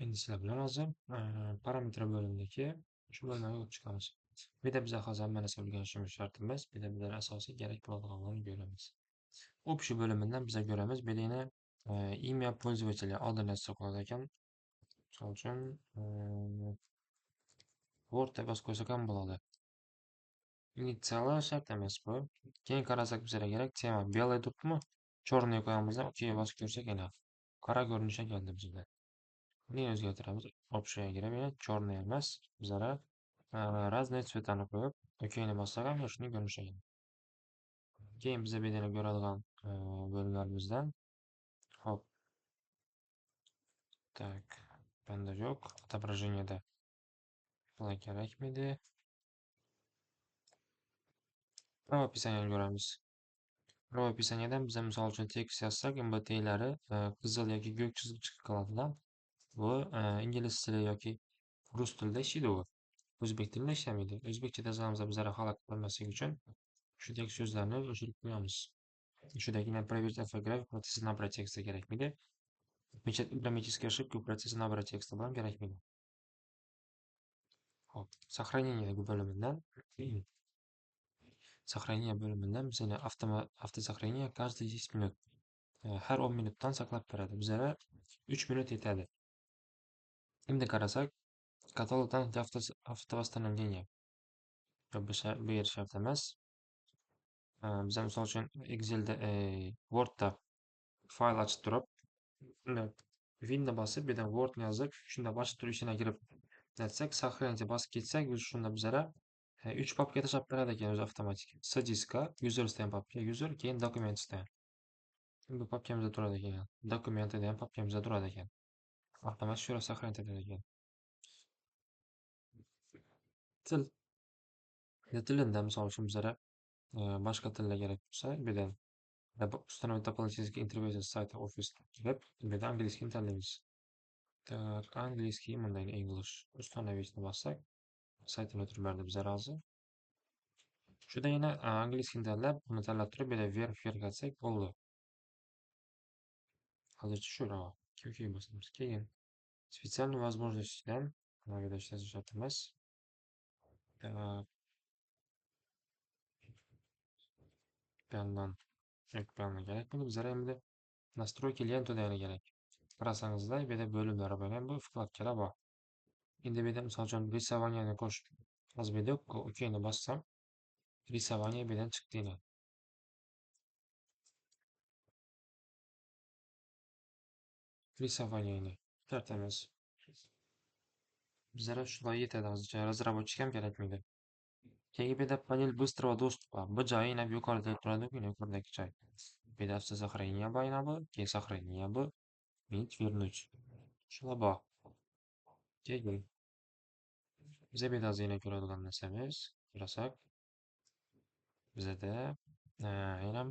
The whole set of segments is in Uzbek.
Endi sizlar bilan hozir parametr bo'limidagi shu bo'limlarga o'tib chiqamiz. Bu yerda biza hozir hamma narsa o'rganishimiz shart emas. Bu yerda bizlar asosiy kerak bo'ladiganlarni ko'ramiz. Общий bo'limidan biza ko'ramiz. Bu yerda yana имя пользователя oldin yozsa bo'ladi ekan. Misol uchun Word deb yozib qo'ysak ham bo'ladi. Initsiallar shart emas bu. Keyin qarasak bizlarga kerak tema белый turibdimi? Черный qo'yamiz, OK bosib ko'rsak yana qora ko'rinishga keldi bizda. Buni o'zgartiramiz. Optionga kirib yana черный emas, bizlar разные цветani qo'yib, OK ni bossak ham shunday ko'rinishga keladi. Keyin biza bu yerda ko'radigan bo'limlarimizdan hop. Так, bunda yo'q. Отображениеda bular kerakmidi? Правописаниeni ko'ramiz. Правописаниеdan biza misol uchun tekst yozsak, MBTlari qizil yoki ko'k chizib chiqib qoladi. Bu ingliz tili yoki rus tilida ishlaydi u. O'zbek tilida ishlamaydi. O'zbekcha yozganimizda bizlar xalaqit bo'lmasligi uchun shundagi so'zlarni o'chirib qo'yamiz. Shundagina проверить орфографию процесса набора текста kerakmidi? Отмечать грамматические ошибки в процессе набора текста bilan kerakmidi? Hop, сохранение bo'limidan сохранение bo'limidan bizani автосохранение каждые 10 minut, har 10 minutdan saqlab beradi. Bizlarga 3 minut yetadi. Endi qarasak, katalogdan автовосстановление. Bu yer shart emas. Biza misol uchun Excelda, Wordda fayl ochib turib, Windows bosib, bu yerdan Wordni yozib, shunda bosib turib ichiga kirib aytsak, сохранить bosib ketsak, o'zi shunda bizlarga 3 papka tashlab beradi ekan o'zi avtomatik. C diskka, users degan papka, user, keyin documents degan. Bu papkamizda turadi ekan. Dokument degan papkamizda turadi ekan. Avtomatik shu сохранить etadi ekan. Til. Tilida misol uchun bizlarga boshqa tillar kerak bo'lsa, bu yerdan установить дополнительный интерфейс сайта Office kirib, bu yerda английскийni tanlaymiz. Так, английский, bunday English установить bossak, saytini o'tirib berdi bizlar hozir. Shunda yana английскийni tanlab, uni tanlab turib, bu yerda вверх вверх etsak bo'ldi. Hozircha shu OK bosamiz. Keyin специальный возможностьdan bu yerda ishlash shart emas. Так. Bu yandan ekranni kerak buni bizlar endi настройки ленту degani kerak. Qarasangizlar, bu yerda bo'limlar bor, bu вкладкаlar bor. Endi bu yerda misol uchun рисованияni qo'shib, hozir bu yerda OK ni bossam, рисование bu yerdan chiqdi yana. Рисованияni shart emas. Bizlarga shular yetadi hozircha, разработчик ham kerakmaydi. Keyin bu yerda panel быстрого доступа. Bu joyi yana yuqorida turadi, yuqoridagi joy. Bu yerda автосохранение bor yana bu, keyin сохранение bu, menить вернуть. Shular bor. Keyin biza bu yerda hozir yana ko'radigan narsamiz, qarasak, bizada yana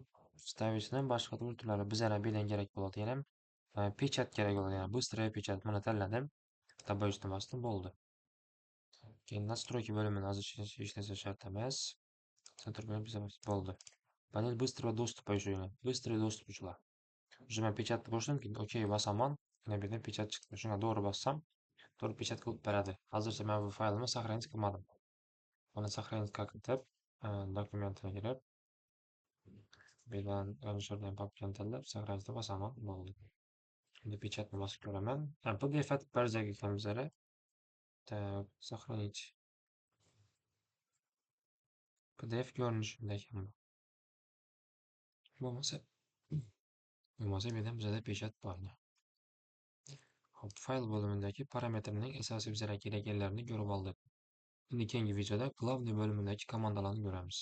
вставочdan boshqa turlari bizlarga bu yerdan kerak bo'ladi. Yana pechat kerak bo'ladi. Yana быстрая печать buni tanladim. Добавить bosdim, bo'ldi. Keyin настройки bo'limini hozircha hech narsa shart emas. Центр bilan biza bo'ldi. Panel быстрого доступа shu yana. Быстрый доступ shular. Уже men pechatni qo'shdim, keyin OK bosaman. Yana bu yerdan pechat chiqdi. Shunga to'g'ri bossam, to'g'ri pechat qilib beradi. Hozircha men bu faylimni сохранить qilmadim. Buni сохранить qilib, dokumentga kirib, bu yerdan ana papkani tanlab, сохранить bosaman, bo'ldi. Endi pechatni bosib ko'raman. PDF atib berajak ekan bizlarga. Так, сохранить. PDF ko'rinishida ekan bu. Bo'lmasa bu yerdan bizada pechat bor. Hop, fayl bo'limidagi parametrning asosiy bizlarga kerak yerlarini ko'rib oldik. Endi keyingi videoda главный bo'limidagi komandalarni ko'ramiz.